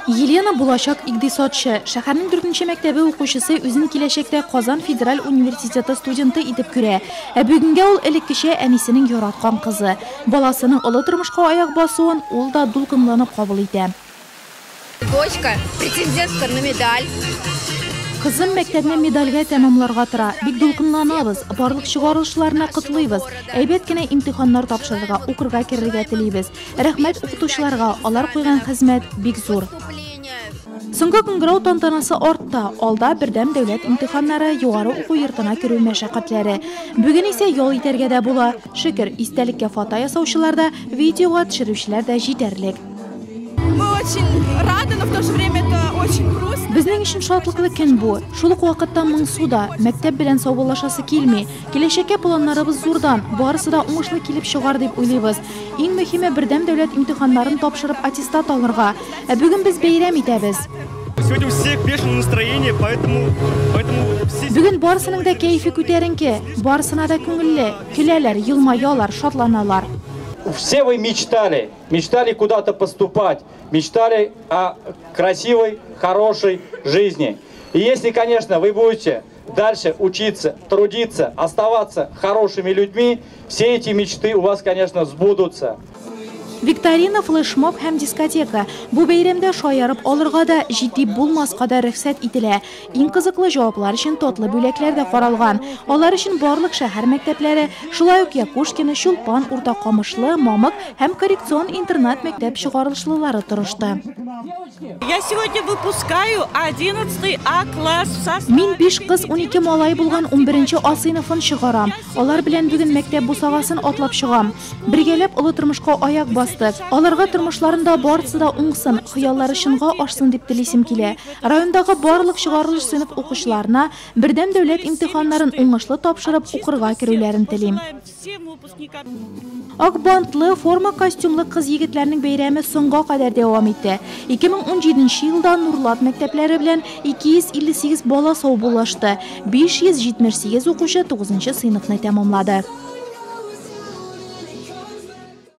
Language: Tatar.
Елена булачак икътисадчы. Шәһәрнең 4нче мәктәбе укучысы үзен киләчәктә Казан федераль университеты студенты итеп күрә. Ә бүгенгә ул элеккечә әнисенең яраткан кызы. Баласының олы тормышка аяк басуын ул да дулкынланып кабул итә. Дочка, претендентка на медаль. Кызым мәктәпне медальгә тәмамларга тора. Бик дулкынланабыз. Барлык чыгарылышларны котлыйбыз. Әйбәт кенә имтиханнар тапшырырга, укырга керергә телибез. Рәхмәт укытучыларга, алар куйган хезмәт бик зур. Соңгы кыңгырау тантанасы артта, алда бердәм дәүләт имтиханнары, югары уку йортына керү мәшәкатьләре. Бүген исә ял итәргә дә була. Шөкер, истәлеккә фото ясаучылар да, видеога төшерүчеләр дә җитәрлек. Мы очень рады, но в то же время это очень грустно. Безнең өчен шатлыклы көн бу. Шул ук вакытта моңсу да. Мәктәп белән саубуллашасы килми. Киләчәккә планнарыбыз зурдан, барысы да уңышлы килеп чыгар дип уйлыйбыз. Иң мөһиме бердәм дәүләт имтиханнарын тапшырып аттестат алырга. Ә бүген без бәйрәм итәбез. Сегодня у всех бешеное настроение, поэтому все. Бүген барысының да кәефе күтәренке, барысына да күңелле. Көләләр, елмаялар, шатланалар. Все вы мечтали, мечтали куда-то поступать, мечтали о красивой, хорошей жизни. И если, конечно, вы будете дальше учиться, трудиться, оставаться хорошими людьми, все эти мечты у вас, конечно, сбудутся. Викторина, флешмоб һәм дискотека. Бу бәйрәмдә шаярып алырга да, җитди булмаска да рөхсәт ителә. Иң кызыклы җаваплар өчен татлы бүләкләр дә каралган. Алар өчен барлык шәһәр мәктәпләре, шулай ук Якушкино, Чулпан, Урта Камышлы, Мамык һәм коррекцион интернат мәктәп чыгарылышлылары тырышты. Я сегодня выпускаю 11 А класс в составе. Мин 5 кыз, 12 малай булган 11 А сыйныфын чыгарам. Алар белән бүген мәктәп бусагасын атлап чыгам. Бергәләп олы тормышка аяк бастык. Аларга тормышларында барысы да уңсын, хыяллары чынга ашсын дип телисем килә. Райондагы барлык чыгарылыш сыйныф укучыларына бердәм дәүләт имтиханнарын уңышлы тапшырып укырга керүләрен телим. Всем выпускникам. Ак бантлы, форма костюмлы кыз егетләрнең бәйрәме соңга кадәр дәвам итте. 2017 елда Нурлат мәктәпләре белән 258 бала саубуллашты. 578 укучы 9 сыйныфны тәмамлады.